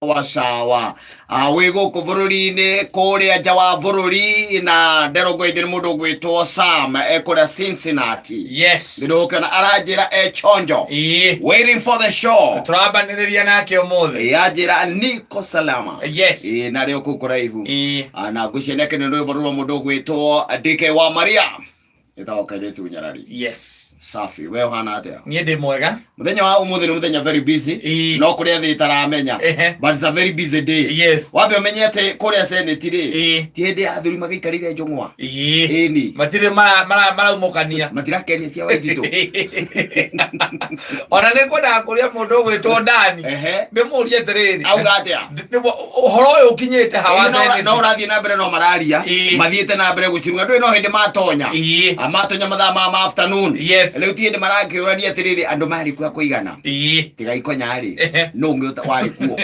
Sawa sawa. Wĩ gũkũ bũrũri-inĩ kũrĩa nja wa bũrũri na nderongoirio nĩ mũndũ ũgwĩtwo Sam ekũrĩa Cincinnati. Ndĩrũkĩona aranjĩra e chonjo. Waiting for the show. Tũrambanĩrĩria nake ũmũthĩ. Yanjĩra niko salama. Ĩĩ, na rĩo kũu kũraihu. Na ngwĩciria nĩ rwĩmbo rwa mũndũ ũgwĩtwo DK wa Maria. Ĩtagwo kairĩtu nyarari. Safi, we ũhana atĩa? Niĩ ndĩ mwega. Mũthenya wa ũmũthĩ nĩ mũthenya very busy. No kũrĩa thĩ ĩtaramenya. But it's a very busy day. Wambe ũmenye atĩ kũrĩa Senate rĩ, ti hĩndĩ ya athuri magĩikarĩire njũng'wa. Ĩni. Matirĩ maraumũkania. Matirakeria cia Waititũ. Ona nĩ ngwendaga kũria mũndũ ũgwĩtwo Dani. Ndĩmũrie atĩrĩrĩ. Auga atĩa? Ũhoro ũyũ ũkinyĩte hawa Ĩĩ, no ũrathiĩ na mbere no mararia. Mathiĩte na mbere gũcirunga ndũĩ no hĩndĩ matonya. Matonya mathaa ma afternoon. Rĩu ti hĩndĩ marakĩũrania atĩrĩrĩ andũ marĩ kuo a kũigana. Tiga ikonya rĩ, nũ ũngĩ warĩ kuo?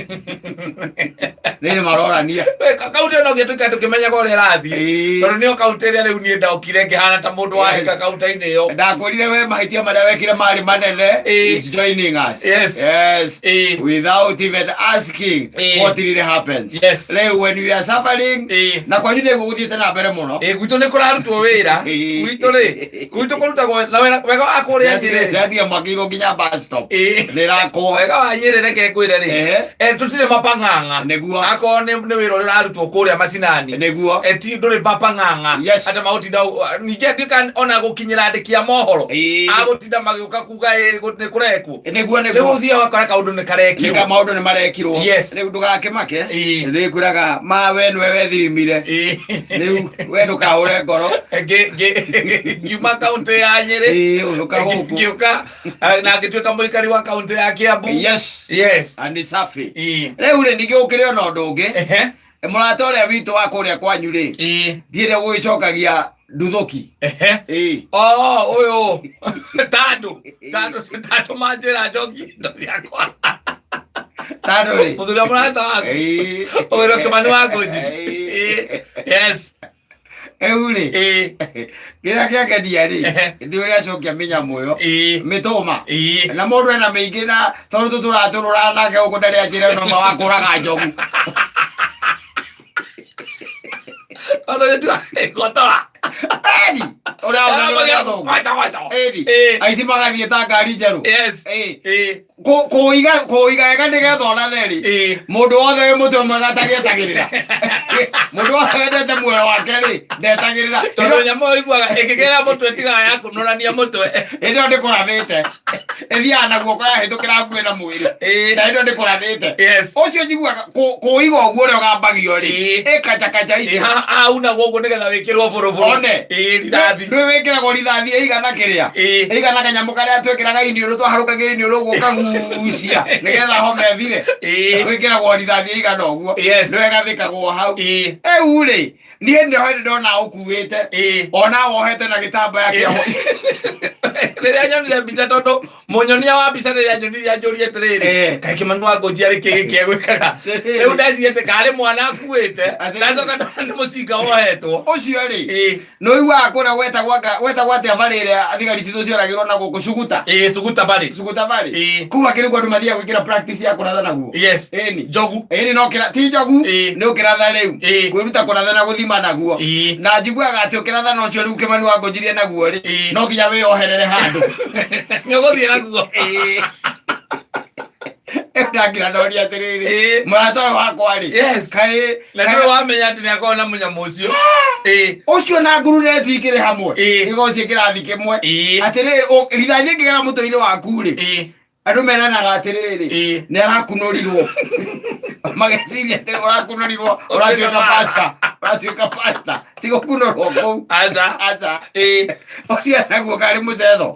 Rĩrĩ marorania. Kaunti ĩno ngĩtuĩka tũkĩmenyaga ũrĩa ĩrathiĩ. Tondũ nĩyo kaunti ĩrĩa rĩu niĩ ndokire ngĩhana ta mũndũ wahĩka kaunti-inĩ ĩyo. Ndakwĩrire we mahĩtia marĩa wekire marĩ manene. Is joining us. Yes. Without even asking what really happens. Rĩu when you are suffering, na kwanyu nĩguo gũthiĩte na mbere mũno. Ĩĩ, gwitũ nĩ kũrarutwo wĩra. Gwitũ rĩ, gwitũ kũrutagwo na wĩra wega wa kũrĩa Nyĩrĩ. Ndĩratiga mwakĩirwo nginya bus stop. Nĩrakwo. Wega wa Nyĩrĩ reke ngwĩre rĩ. Tũtirĩ mapang'ang'a. Akorwo nĩ wĩra ũrĩa ũrarutwo kũrĩa macinani. Ti ndũrĩ mapang'ang'a. Atĩ magũtinda ningĩ ndiũĩ ona gũkinyĩra andĩki a mohoro. Agũtinda magĩũka kuga nĩ kũrekwo. Nĩguo. Rĩu ũthiaga ũgakora kaũndũ nĩ karekirwo. Nĩka maũndũ nĩ marekirwo. Rĩu ndũgakĩmake. Nĩkwĩraga ma we nĩwe wethirimire. Rĩu we ndũkahũre ngoro. Ngiuma kaũntĩ ya Nyĩrĩ. Ũgĩũka gũkũ. Ngĩũka na ngĩtuĩka mũikari wa kaũntĩ ya Kiambu. And ni safi. Rĩu rĩ ningĩ ũkĩrĩ ona ũndũ ũngĩ. Mũrata ũrĩa witũ wa kũrĩa kwanyu rĩ, ndiĩre gũgĩcokagia nduthũki. Oh, ũyũ tandũ tandũ tandũ manjĩra njokie indo ciakwa. Tandũ rĩ. Mũthuri wa mũrata waku. Ũyũ Kĩmani wa Ngũnji. Rĩu rĩ, kĩrĩa kĩangenia rĩ, nĩ ũrĩa acokia mĩnyamũ ĩyo. Mĩtũma. Na mũndũ ena mĩingĩ na tondũ tũtũratũrũra nake gũkũ ndarĩ anjĩra no ma wa kũraga njogu. Tondũ nĩtũragotora. Eni, ũrĩa ũrĩa thũngũ. Eni, aici magathiĩ ta ngari njerũ. Kũiga kũiga wega nĩgetha ũrathe rĩ, mũndũ wothe wĩ mũtwe mwega atagĩetagĩrĩra. Mũndũ wothe wendete muoyo wake rĩ, ndetagĩrĩra. Tondũ nyamũ ĩyo iguaga ĩngĩgera mũtwe tigaga ya kũnũrania mũtwe. Hĩndĩ ĩyo ndĩkũrathĩte. Ĩthiaga na guoko yahĩtũkĩra nguĩ na mwĩrĩ. Na hĩndĩ ĩyo ndĩkũrathĩte. Ũcio njiguaga kũiga ũguo ũrĩa ũgambagio rĩ, ĩkachakacha icio. Haha unagwo ũguo nĩgetha wĩkĩrwo bũrũbũrũ. One. Rithathi. Ndũĩ wĩkĩragwo rithathi ĩigana kĩrĩa? Ĩigana kanyamũ karĩa twĩkĩraga iniũrũ twaharũkagia iniũrũ ũguo ũkagucia nĩgetha homa ĩthire. Wĩkĩragwo rithathi ĩigana ũguo. Nĩwe ĩgathikagwo hau. Rĩu rĩ, niĩ nĩ hĩndĩ ndona ũkuĩte. Ona wohete na gĩtambaya kĩa Rĩrĩa nyonire mbica tondũ mũnyonia wa mbica rĩrĩa nyonirie anjũrie atĩrĩrĩ, kaĩ Kĩmani wa Ngũnji arĩ kĩ gĩkĩ egwĩkaga? Rĩu ndeciria atĩ karĩ mwana akuĩte, ndacoka ndona nĩ mũcinga wohetwo. Ũcio rĩ, nĩ ũiguaga kũrĩa gwetagwo anga gwetagwo atĩa barĩ ĩrĩa thigari citũ cioragĩrwo na gũkũ Suguta? Ĩĩ, Suguta barĩ. Suguta barĩ. Kũu akĩrĩ kuo andũ mathiaga gwĩkĩra practice ya kũratha naguo. Ĩni. Njogu. Ĩni no kĩra ti njogu. Nĩ ũkĩratha rĩu. Kwĩruta kũratha na gũthima naguo. Na njiguaga atĩ ũkĩratha na ũcio rĩu Kĩmani wa Ngũnjirie naguo rĩ, no nginya wĩyoherere handũ. Nĩ ũgũthiĩ naguo. Ndakira ndoria atĩrĩrĩ, mũrata ũyũ wakwa rĩ, kaĩ Na nĩwe wamenya atĩ nĩ akoragwo na mũnyamũ ũcio. Ũcio na nguruneti ikĩrĩ hamwe. Gĩkoragwo ciĩ kĩrathi kĩmwe. Atĩrĩrĩ, rithathi ĩngĩgera mũtwe-inĩ waku rĩ, andũ meranaga atĩrĩrĩ, nĩ arakunũrirwo. Mageciria atĩ ũrakunũrirwo ũratuĩka pastor, ũratuĩka pastor, ti gũkunũrwo kũu. Aca. Aca. Ũcio naguo karĩ mũcetho.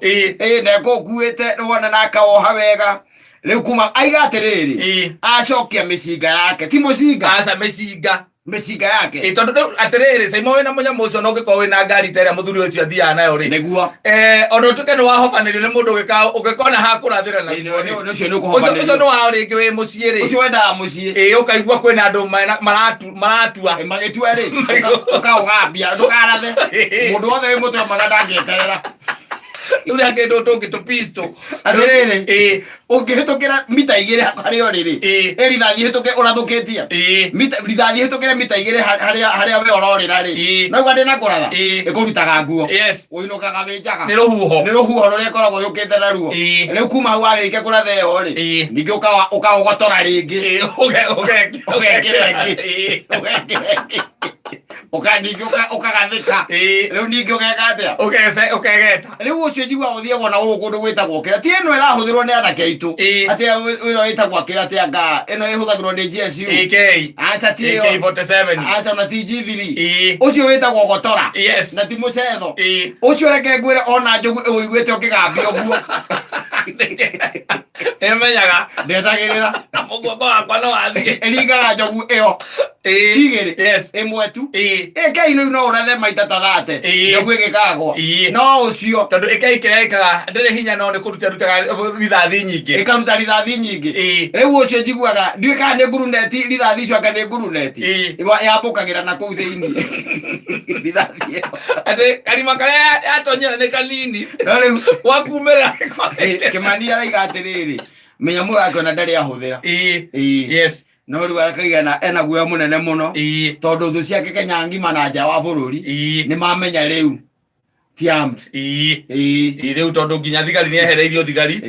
Na ekũũkuĩte nĩwona na akawoha wega. Rĩu kuma aiga atĩrĩrĩ, acokia mĩcinga yake, ti mũcinga? Aca, mĩcinga. Mĩcinga yake. Tondũ rĩu atĩrĩrĩ, Saimo wĩna mũnyamũ ũcio na ũngĩkorwo wĩna ngari ta ĩrĩa mũthuri ũcio athiaga nayo rĩ. Ona ũtuĩke nĩ wahobanĩrio nĩ mũndũ ũngĩkona ha kũrathĩra naguo rĩ. Ũcio nĩ Ũcio ũkũhobanĩrio. nĩ wao rĩngĩ wĩ mũciĩ rĩ. Ũcio wendaga mũciĩ. Ũkaigua kwĩna andũ maratua. Magĩtua rĩ, ũkaũgambia, ndũkarathe. Mũndũ wothe wĩ mũtwe mwega ndangĩeterera. Rĩu kĩndũ tũngĩ tũpisto. Atĩrĩrĩ, Ĩĩ. Ũngĩhĩtũkĩra mita 2 harĩa ũrĩ rĩ, Ĩĩ. Rithathi hĩtũke ũrathũkĩtie. Mita rithathi hĩtũkĩre mita 2 harĩa we ũrorĩra rĩ, Naugua ndĩna kũratha, Ĩkũrutaga nguo. Ũinũkaga wĩ njaga. Nĩ rũhuho. Nĩ rũhuho rũrĩa ĩkoragwo yũkĩte naruo. Rĩu kuma hau warĩkia kũratha ĩyo rĩ, Ningĩ ũkaũgotora rĩngĩ. Ũgekĩra ĩngĩ. Ũgekĩra ĩngĩ. Ningĩ ũkagathĩka. Rĩu ningĩ ũgeka atĩa? Ũgece ũkegeta. Rĩu ũcio njiguaga ũthiagwo na gũkũ kũndũ gwĩtagwo kĩrĩa, ti ĩno ĩrahũthĩrwo nĩ anake aitũ. Atĩ ĩno ĩtagwo kĩrĩa, atĩ anga ĩno ĩhũthagĩrwo nĩ GSU. AK. Aca, ti ĩyo. AK47. Aca, ona ti G3. Ũcio wĩtagwo gotora. Na ti mũcetho. Ũcio reke ngwĩre, ona njogu ĩũiguĩte ũkĩgambia ũguo. Ĩmenyaga. Ndetagĩrĩra. Na mũgongo wakwa no wathiĩ. Ĩringaga njogu ĩyo. Igĩrĩ. Ĩmwe tu. Ĩkei rĩu no ũrathe maita ta 30. Njogu ĩgĩkagwa. No ũcio. Tondũ ĩkei kĩrĩa ĩkaga ndĩrĩ hinya, no nĩ kũruta rutaga rithathi nyingĩ. Ĩkaruta rithathi nyingĩ. Rĩu ũcio njiguaga ndiũĩ kana nĩ nguruneti, rithathi icio anga nĩ nguruneti. Yambũkagĩra na kũu thĩinĩ rithathi ĩyo. Atĩ karima karĩa yatonyera nĩ kanini. No rĩu Wakumĩra. Kĩmani araiga atĩrĩrĩ, mĩnyamũ yake ona ndarĩ ahũthĩra. No rĩu akaiga na ena guoya mũnene mũno, tondũ thũ ciake Kenya ng'ima na nja wa bũrũri nĩ mamenya rĩu ti armed. Ĩĩ, rĩu tondũ nginya thigari nĩ ehereirio thigari.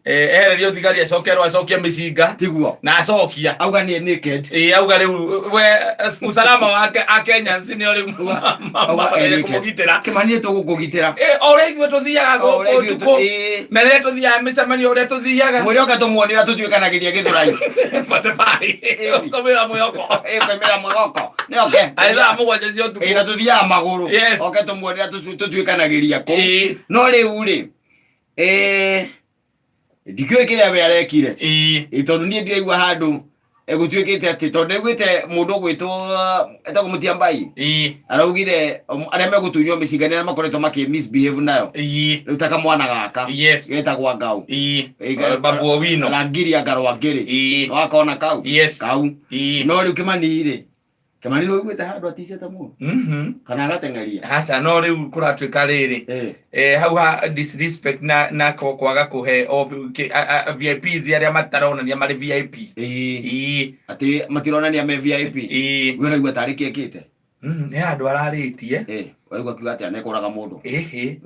Ehereirio thigari, acokerwo acokie mĩcinga. Tiguo. Na acokia. Auga nĩ naked. Ĩĩ, auga rĩu we usalama wake a Kenyans nĩo rĩu Auga e mabataire naked. kũmũgitĩra. Kĩmani, tũgũkũgitĩra. O ũrĩa ithuĩ tũthiaga O ũrĩa gũkũ ithuĩ ũtukũ, na rĩrĩa tũthiaga mĩcemanio, ũrĩa tũthiaga. Mwĩrĩ oke tũmuonera tũtuĩkanagĩria Gĩthũrai. Matebari kũmĩra mwĩhoko. Kũimĩra mwĩhoko nĩ oke. Arĩ thaa 7 cia ũtukũ. Na tũthiaga magũrũ. Oke tũmuonera tũtuĩkanagĩria kũu. No rĩu rĩ, ndikĩũĩ kĩrĩa we arekire. Tondũ niĩ ndiraigua handũ gũtuĩkĩte atĩ, tondũ ndaiguĩte mũndũ ũgwĩtwo etagwo Mũtiambai araugire arĩa megũtunywo mĩcinga nĩ arĩa makoretwo makĩ misbehave nayo. Rĩu ta kamwana gaka getagwo Ngau. Babu Owino. Rangiri anga Rwangĩrĩ. Wakona kau? Yes. Kau. No rĩu Kĩmani rĩ, Kĩmani nĩ ũiguĩte handũ aticĩte mũno kana agateng'eria? Aca, no rĩu kũratuĩka rĩrĩ, hau ha disrespect na kwaga kũhe o VIPs arĩa mataronania marĩ VIP. Atĩ matironania me VIP? We ũraigua tarĩ kĩekĩte? Nĩ handũ ararĩtie. Waigua akiuga atĩa? Nĩkũraga mũndũ? Ĩhĩ.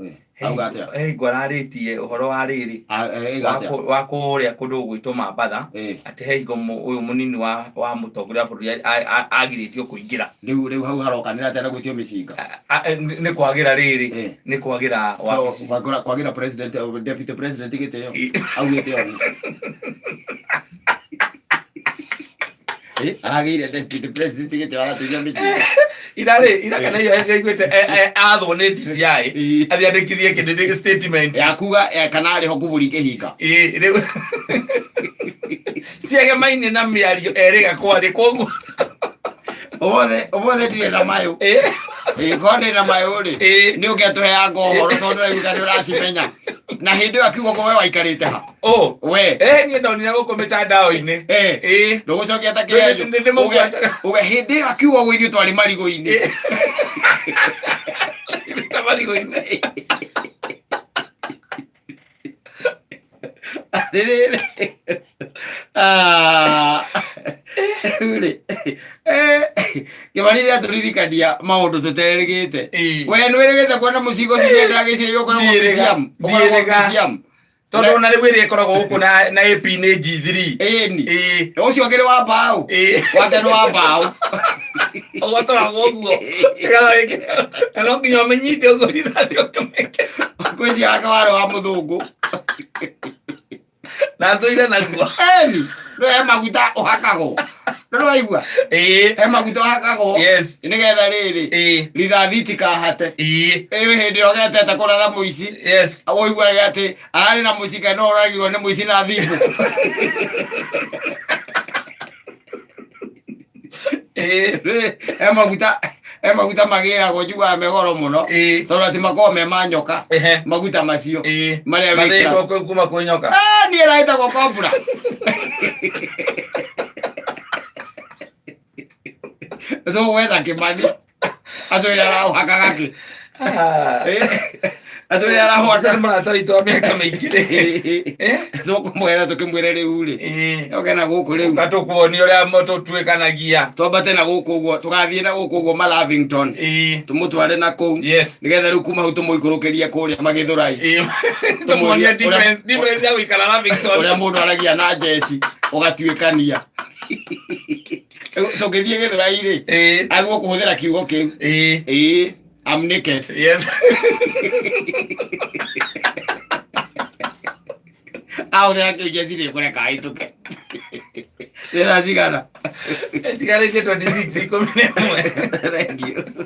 Auga atĩa? He hingo ararĩtie ũhoro wa rĩrĩ, Ĩga atĩa? Wa kũrĩa kũndũ gũgwĩtwo Mambatha, atĩ he hingo ũyũ mũnini wa mũtongoria wa bũrũri agirĩtio kũingĩra. Rĩu hau harokanĩra atĩa na gwĩtio mĩcinga? Nĩ kwagĩra rĩrĩ, nĩ kwagĩra wabici. Kwagĩra president, deputy president gĩtĩo. Augĩte ũguo. Aragĩire deputy president gĩtĩo, aratunywo mĩcinga. Ira rĩ, ira kana iyo ndaiguĩte athwo nĩ DCI athiĩ andĩkithie kĩndĩ statement ya kuga kana arĩ ho kuburi kĩhinga. Ĩĩ, rĩu ciegemaine na mĩario erĩga kwarĩ koguo. Ũmũthĩ ndirĩ na mayũ. Korwo ndĩ na mayũ rĩ, nĩ ũke tũheanga ũhoro, tondũ ũraigua nĩ ũracimenya. Na hĩndĩ ĩyo akiuga ũguo, we waikarĩte ha? Oh. We. Niĩ ndonire gũkũ mĩtandao-inĩ. Ndũgũcokia ta kĩhenjo. Ndĩmũbuataga. Uge hĩndĩ ĩyo akiuga ũguo ithuĩ twarĩ marigũ-inĩ. Ta marigũ-inĩ. Atĩrĩrĩ. Ah, rĩu rĩ, Kĩmani nĩ atũririkania maũndũ tũterĩgĩte. We nĩ wĩrĩgĩte kuona mũcinga ũcio nĩendaga gĩcigo ũkoragwo Ndiĩrĩga. museum? Ũkoragwo Ndiĩrĩga. museum. Tondũ ona rĩu ĩrĩa ĩkoragwo gũkũ na AP nĩ G3. Ĩni. Ĩĩ. Ũcio ũngĩ nĩ wa mbaũ. Wake nĩ wa mbaũ. Ũgotoragwo ũguo. Nĩgetha na no nginya ũmĩnyite ũguo rithathi ũkĩmĩke. Ngwĩciria wake warĩ wa mũthũngũ. Na tũire naguo. Ĩni. No he maguta ũhakagwo. Nĩ waigua? Ĩĩ. He maguta ũhakagwo. Nĩgetha rĩrĩ, rithathi itikahate. Ĩĩ, hĩndĩ ĩrĩa ũgetete kũratha mũici. Ũiguaga atĩ ararĩ na mũcinga no ũragirwo nĩ mũici na thimũ. He maguta magĩragwo, njiguaga me goro mũno. Tondũ atĩ makoragwo me ma nyoka. Maguta macio. Marĩa wĩkĩraga. Mathĩtwo kuma kwĩ nyoka. Ah, niĩ ĩraĩtagwo cobra. Tũgwetha Kĩmani atwĩre araũhakaga kĩ. Ah. Atwĩre arahwata. Nĩ mũrata witũ wa mĩaka mĩingĩ rĩ. Eh? Tũkũmwĩra tũkĩmwĩre rĩu rĩ. Ĩĩ. Oke na gũkũ rĩu. Ũka tũkuonie ũrĩa tũtuĩkanagia. Twambate na gũkũ ũguo, tũgathiĩ na gũkũ ũguo ma Lavington. Ĩĩ. Tũmũtware na kũu. Yes. Nĩgetha rĩu kuma hau tũmũikũrũkĩrie kũrĩa Magĩthũrai. Ĩĩ. Tũmuonie difference difference ya gũikara Lavington. Ũrĩa mũndũ aragia na njeci ũgatuĩkania. Tũngĩthiĩ Gĩthũrai rĩ, Ĩĩ. agwo kũhũthĩra kiugo kĩu. Ĩĩ. Ĩĩ. I'm naked. Yes. Ahũthĩra kĩu njeci nĩ kũreka ahĩtũke. Nĩ thaa cigana? Ĩtigarĩtie 26 11. Thank you.